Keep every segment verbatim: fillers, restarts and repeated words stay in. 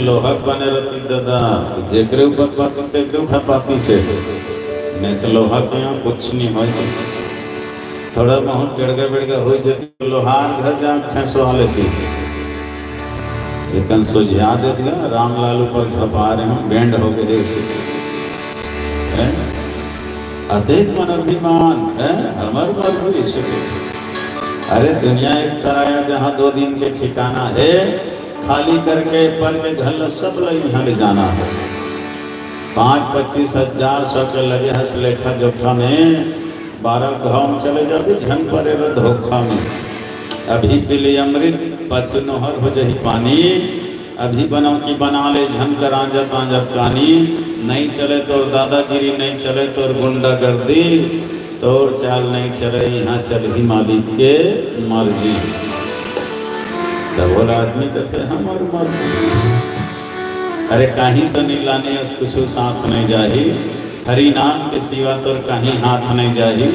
लोहा के बने रहती दादा, तो जेकरे ऊपर पाती तेकरे उठा पाती से, नहीं तो लोहा के यहाँ कुछ नहीं होय। थोड़ा बहुत टेड़गा बेड़गा हो जाती तो लोहार घर जा ठेसवा लेती से। लेकिन सोझिया दे दिया, रामलाल ऊपर झपा रहे हूँ, बैंड हो गए इसे। हैं? अतेक मन अभिमान है, हमर मर्जी इसे। अरे दुनिया एक सराया जहाँ दो दिन के ठिकाना है, खाली करके पर के घर ला सब ला यहाँ ले जाना है। पाँच पच्चीस हजार सौ के लगे हस लेखा जोखा में, बारह घाव में चले जाबे, झन परे रह धोखा में। अभी पी ले अमृत, पाछू नोहर हो जही पानी। अभी बनाओ कि बना ले, झन कर आंजत आंजत कानी। नहीं चले तोर दादागिरी, नहीं चले तोर गुंडागर्दी, तोर चाल नहीं चले, यहाँ चलही मालिक के मर्जी। तब बोला आदमी कहते, "हमार मर्जी।" अरे, कहीं तो नहीं लाने अस कुछ साथ नहीं जाही, हरि नाम के सिवा तोर कहीं हाथ नहीं जाही।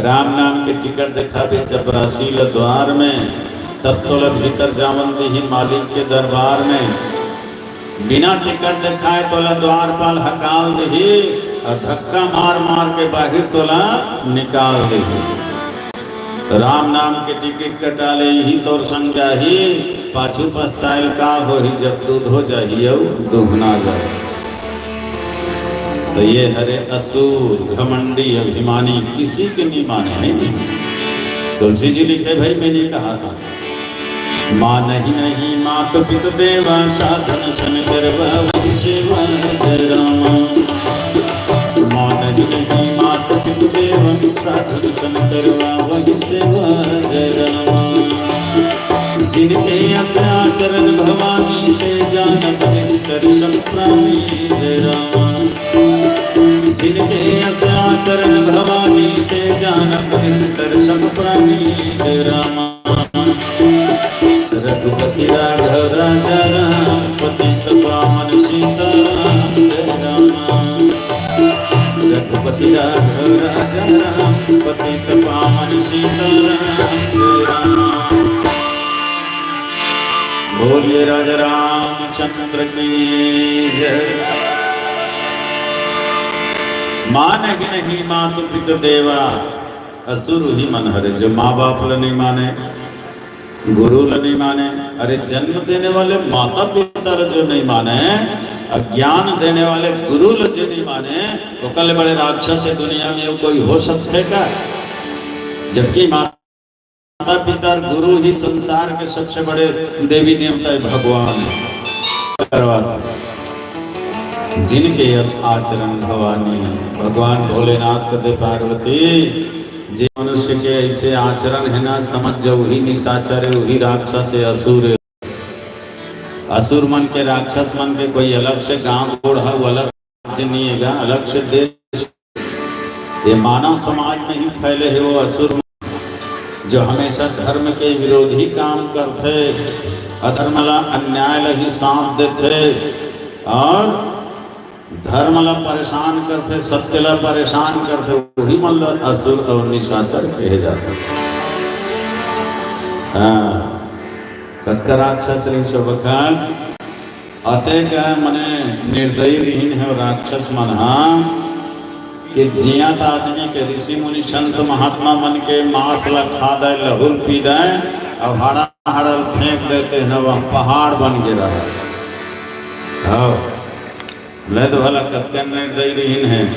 राम नाम के टिकट देखाबे चपरासी ल द्वार में, तब तोला भीतर जावन दिही मालिक के दरबार में। बिना टिकट देखाए तोला द्वारपाल हकाल दिही, अउ धक्का मार मार के बाहिर तोला निकाल दिही। तो राम नाम के टिकट कटा ले, इही तोर संग जाही, पाछू पछतायल का होही, जब दूध हो जाही अउ दुहना जाए। तो ये हरे असुर, घमंडी, अभिमानी, किसी के नहीं माने, है नहीं? तुलसी जी लिखे, भाई, मैं नहीं कहा था। मानहि नहीं मात पित देवा, साधन सन करवा वही सेवा जय रामा। मानहि नहीं मात पित देवा, साधन सन करवा वही सेवा जय रामा। जिनके अस आचरण भवानी, ते जानत निश्चर सब प्राणी जय रामा। जिनके अस आचरण भवानी, ते जानत निश्चर सब प्राणी जय रामा। रघुपति राघव राजा राम, पतित पावन सीताराम जय राम। रघुपति राघव राजा राम, पतित पावन सीताराम जय राम। बोलिए राजा रामचंद्र की जय। मानहि नहीं मातु पितु देवा, असुर ही मन हरे, जो माँ बाप ल नहीं माने, गुरु ल नहीं माने। अरे, जन्म देने वाले माता पिता ल जो नहीं माने, अउ ज्ञान देने वाले गुरु ल जो नहीं माने, ओकर ले बड़े राक्षस ये दुनिया में कोई हो सकथे का? जबकि माता पिता अउ गुरु ही संसार के सबसे बड़े देवी देवता है भगवान। करवाते। जिनके अस आचरण भवानी, भगवान भोलेनाथ कथे पार्वती, जे मनुष्य के ऐसे आचरण है ना, समझ जाओ, वही निशाचर है, वही राक्षस है, असुर है। असुर मन के, राक्षस मन के कोई अलग से गांव गोड़ है, वो अलग से नहीं है गा, अलग से देश। ये मानव समाज में ही फैले है वो असुर मन, जो हमेशा धर्म के विरोधी काम करथे, अधर्म ला, अन्याय ला ही साथ देथे अउ धर्म ला परेशान करथे, सत्य ला परेशान करथे, वही मन ला असुर अउ निशाचर कहे जाथे। हाँ, कतका राक्षस रहिस ओ बखत, अतेक मने निर्दयी रहिन हे राक्षस मन हा, कि जियत आदमी के, ऋषि मुनि संत महात्मा मन के मांस ला खा दय, लहू ल पी दय, अउ हाड़ा हाड़ा ल फेंक देते हैं, वह पहाड़ बन के रहे। हव, ले तो भला कतके निर्दयी रहिन हे।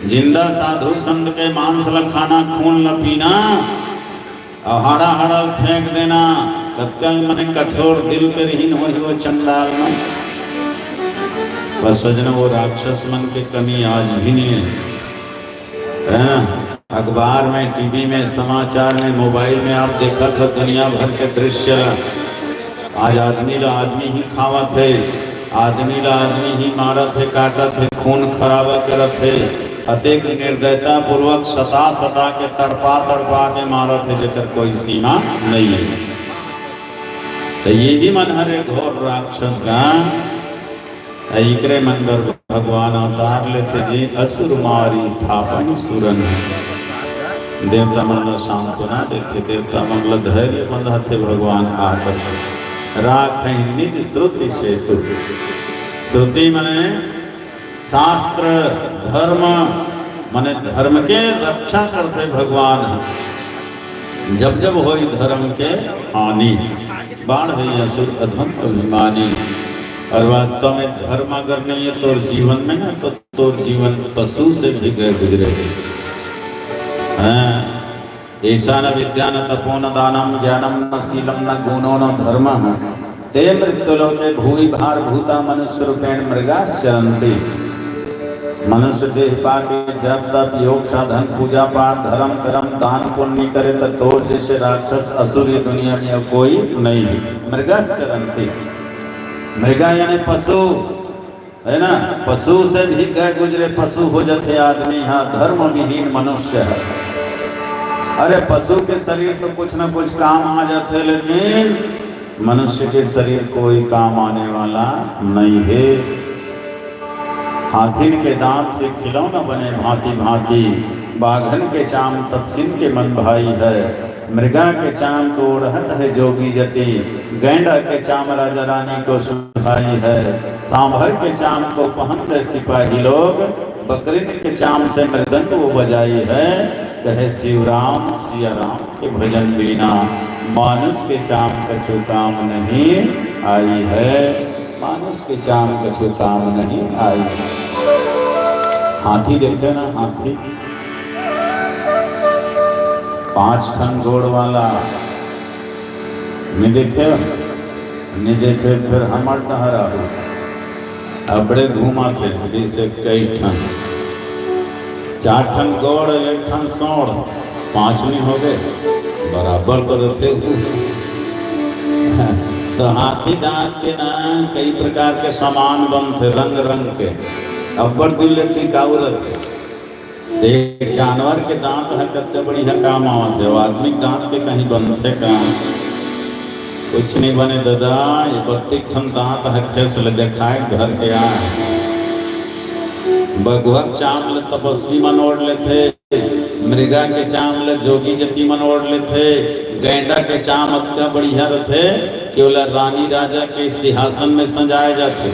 जिंदा साधु संत के मांस ला खाना, खून ला पीना, अउ हाड़ा हाड़ा ल फेंक देना, कतका मने कठोर दिल के रहिन होही वो चंडाल मन। पर सजना, वो राक्षस मन के कमी आज भी नहीं है। हैं? अखबार में, टीवी में, समाचार में, मोबाइल में आप देखत हो दुनिया भर के दृश्य। आज आदमी ला आदमी ही खावत हे, आदमी ला आदमी ही मारत हे, काटत हे, खून खराबा करत हे, अतेक निर्दयता पूर्वक सता सता के, तड़पा तड़पा के मारत हे, जेकर कोई सीमा नहीं है। तो यही मन हरे घोर राक्षस गा। अ इकरे मन बर भगवान अवतार लेथे जी, असुर मारी थापन सुरन। देवता मन ला सांत्वना देथे, देवता मन ला धैर्य बंधाथे भगवान आकर के। राखहि निज श्रुति सेतु। श्रुति मने शास्त्र, धर्म मने धर्म के रक्षा करथे भगवान ह। जब जब होई धर्म के हानि, बाढ़ होई असुर अधम अभिमानी। और वास्तव में धर्म अगर नहीं है तोर जीवन में ना, तो तोर जीवन पशु से भी गए गुजरे। हाँ, एषा न विद्या न तपो न दानं ज्ञानं न शीलं न गुणो न धर्मः। ते मृत्युलोके भूयि भारभूता मनुष्यरूपेण मृगाश्चरन्ति। मनुष्य देह पाके जप तप योग साधन पूजा पाठ धर्म कर्म दान पुण्य करे त तोर जैसे राक्षस असुर ये दुनिया में कोई नहीं है। मृगाश्चरन्ति, मृगा यानी पशु, है ना, पशु से भी गए गुजरे, पशु हो जाते आदमी, हाँ, धर्म विहीन मनुष्य है। अरे, पशु के शरीर तो कुछ ना कुछ काम आ जाते, लेकिन मनुष्य के शरीर कोई काम आने वाला नहीं है। हाथिन के दांत से खिलौना बने भांति भांति, बाघन के चाम तपसिन के मन भाई है, मृगा के चाम को ओढ़त है जोगी जति, गैंडा के चाम राजा रानी को सुहाई है, सांभर के चाम को पहनत सिपाही लोग, बकरिन के चाम से मृदंग वो बजाई है। कहे शिवराम सिया राम के भजन बिना, मानुष के चाम कछु काम नहीं आई है, मानुष के चाम कछु काम नहीं आई। हाथी देखे ना, हाथी पांच ठन गोड़ वाला, नहीं देखे, नहीं देखे, फिर हमर कहाँ रहू। अबड़े घूमा थे बीस इक्कीस ठन, चार ठन गोड़, एक ठन सोड़, पांच नहीं हो गए, बराबर तो रहते। तो हाथी दांत के ना कई प्रकार के सामान बनते, रंग रंग के, अब्बड़ दिन ले टिकाऊ रहते। एक जानवर के दांत ह कतका बढ़िया काम आवत हे, वो आदमी के दांत के कहीं बनथे का? कुछ नहीं बने दादा, ये बत्तीस ठन दांत ह, खेस ले देखाए घर के आ। बघुआ के चाम ले तपस्वी मन ओढ़ लेथे, मृगा के चाम ले जोगी जति मन ओढ़ लेथे, गैंडा के चाम अतका बढ़िया रथे कि ओला रानी राजा के सिंहासन में सजाए जाथे।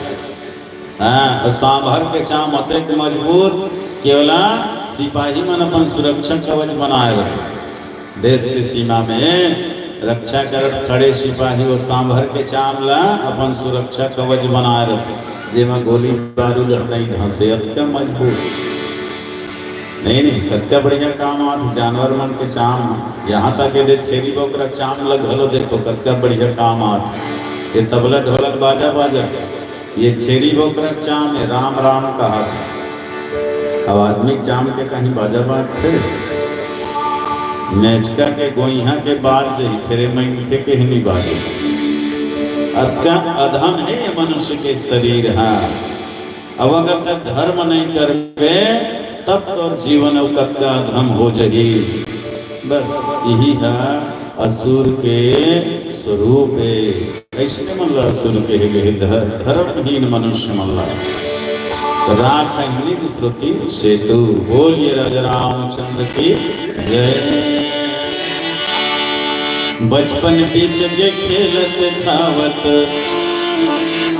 हाँ, अउ सांभर के चाम अतेक मजबूत कि ओला सिपाही मन अपन सुरक्षा कवच बनाए रथे। देश के सीमा में रक्षा करत खड़े सिपाही वो सांभर के चाम ला अपन सुरक्षा कवच बनाए रथे, जेमा गोली बारूद ह नइ धंसे, अतका मजबूत। नहीं, नहीं, कतका बढ़िया काम आत जानवर मन के चाम। यहाँ तक ये दे छेरी बोकरा चाम ला घलो देखो, कतका बढ़िया काम आत। ये तबला ढोलक बाजा बाजा, ये छेरी बोकरा चाम, ये राम राम कहा। अब आदमी चाम के कहीं बाजा बाजथे, मेचका के गोइहा के बाज जही, फिर ये मनखे के ही नहीं बाजे। अतका अधम है ये मनुष्य के शरीर हा। अब अगर तै धर्म नहीं करबे, तब तोर जीवन अउ कतका अधम हो जही। बस यही है असुर के स्वरूप है। ऐसे मन ला असुर कहे गए, धर-, धर्महीन मनुष्य मन ला। तो राख निज श्रुति सेतु। बोलिए राजा रामचंद्र की जय। बचपन बीत के खेलत खावत,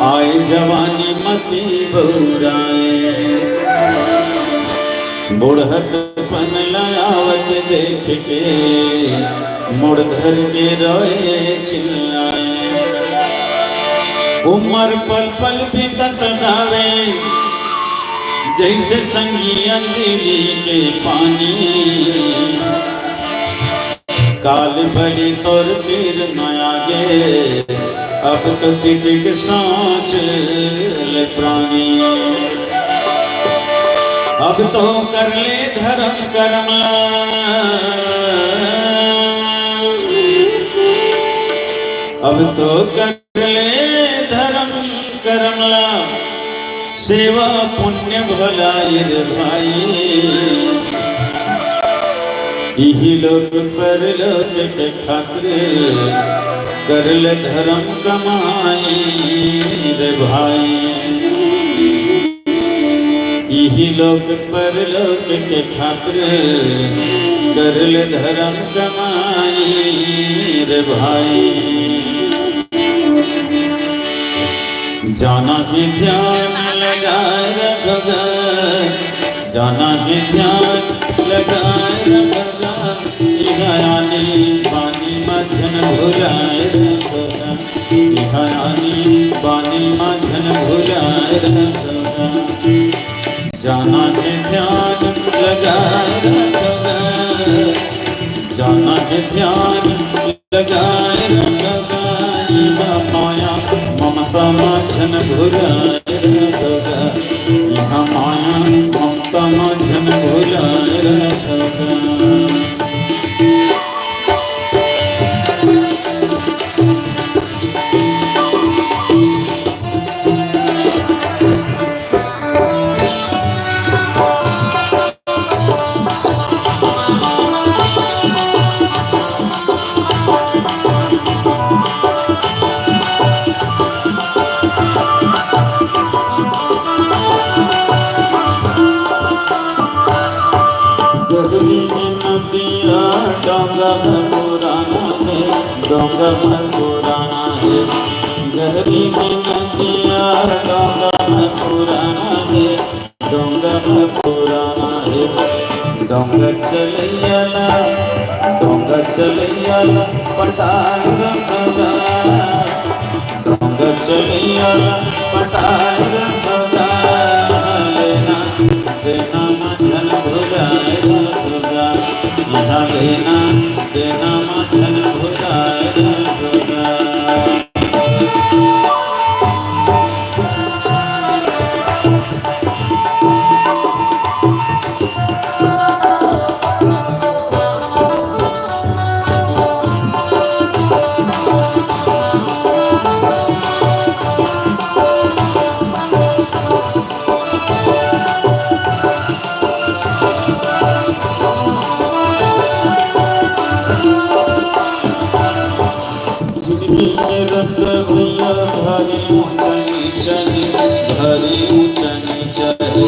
आए जवानी मती बउराए। बुढ़तपन ला आवत देख के, मुड़ धर के रोए चिल्लाए। उम्र पल पल बीतत जावे, जैसे संगी अंजलि के पानी। काल बड़ी तोर तीर न आगे, अब तो चिटिक सोच ले प्राणी। अब तो कर ले धर्म करम ला, अब तो कर ले धर्म करम ला, सेवा पुण्य भलाई रे भाई। इही लोक परलोक के खातिर कर ले धर्म कमाई रे भाई। इही लोक परलोक के खातिर कर ले धर्म कमाई रे भाई। जाना हे ध्यान लगाए रखगा, जाना हे ध्यान लगाए रखगा, इहाँ आनी बानी मा झन भुलाए रखगा, इहाँ आनी बानी मा झन भुलाए रखगा। जाना हे ध्यान लगाए रखगा, जाना हे ध्यान लगाए रखगा, इहाँ माया ममता मा झन भुलाए रखगा, इहाँ माया ममता मा झन भुलाए रखगा। गहरी में नदिया डोंगा पुराना हे, डोंगा पुराना हे। गहरी में नदिया डोंगा पुराना हे, डोंगा पुराना हे। डोंगा चलैया ला, डोंगा चलैया ला पटाए रखगा, डोंगा चलैया ला पटाए रखगा। लेना देना मा झन भुलाए रखगा, इहाँ लेना देना मा झन भुलाए रखगा। जिंदगी के रंग भैया भारी ऊंचा नीचा हे, भारी ऊंचा नीचा हे।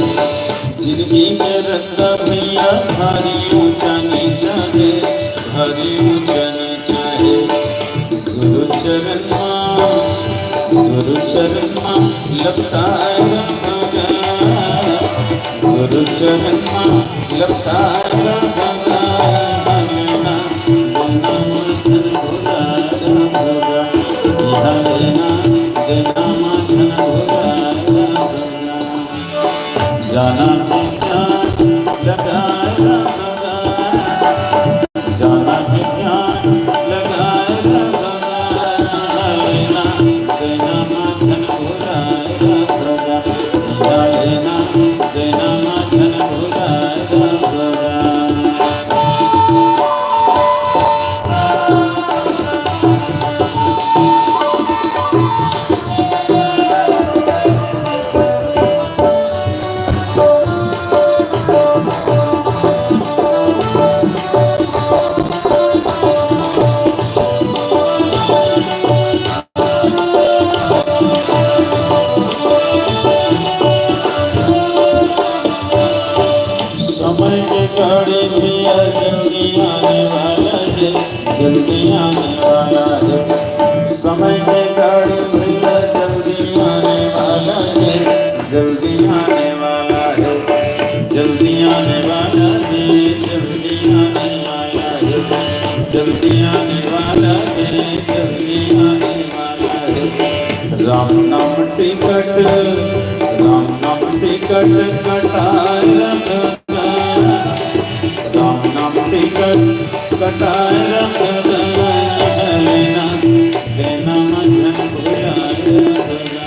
जिंदगी के रंग भैया भारी ऊंचा नीचा हे, भारी ऊंचा नीचा हे। गुरु चरण मा, गुरु चरण मा लपटाए रखगा, गुरु चरण मा लपटाए रखगा। लेना देना मा झन भुलाए रखगा, इहाँ लेना देना मा झन भुलाए रखगा। जाना हे ध्यान लगाए रखगा, जाना हे ध्यान लगाए रखगा। लेना देना मा झन भुलाए रखगा, इहाँ लेना देना मा झन भुलाए रखगा। समय के गाड़ी भैया जल्दी आने वाला हे, जल्दी आने वाला हे। समय के गाड़ी भैया जल्दी आने वाला हे, जल्दी आने वाला हे, जल्दी आने वाला हे, जल्दी आने वाला हे, जल्दी आने वाला हे, जल्दी आने वाला हे। राम नाम टिकट, राम नाम टिकट कटाए रखगा, राम नाम टिकट कटाए रखगा। लेना देना मा झन भुलाए रखगा,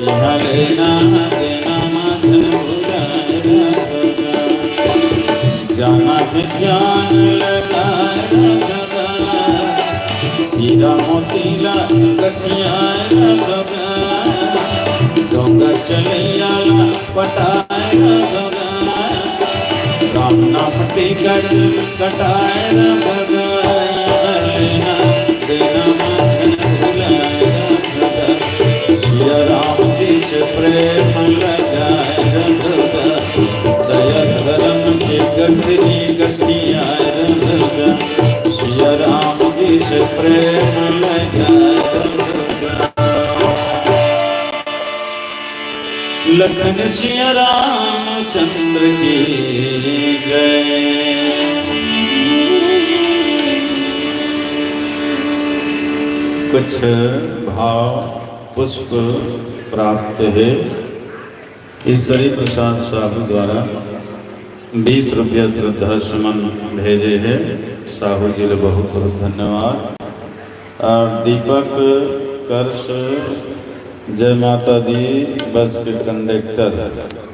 इहाँ लेना देना मा झन भुलाए रखगा। जाना हे ध्यान लगाए रखगा, हीरा मोती ला गठियाए रखगा, डोंगा चलैया ला पटाए रखगा। राम नाम टिकट कटाए रखगा, लेना देना मा झन भुलाए रखगा। सिया राम जी से प्रेम लगाए रखगा, दया धर्म के गठरी गठियाए रखगा। सिया राम जी से प्रेम लगाए रखगा। लखन सिया रामचंद्र की जय। कुछ भाव पुष्प प्राप्त है। ईश्वरी प्रसाद साहू द्वारा बीस रुपया श्रद्धा सुमन भेजे है। साहू जी ले बहुत बहुत धन्यवाद। और दीपक कर्श, जय माता दी, बस के कंडक्टर।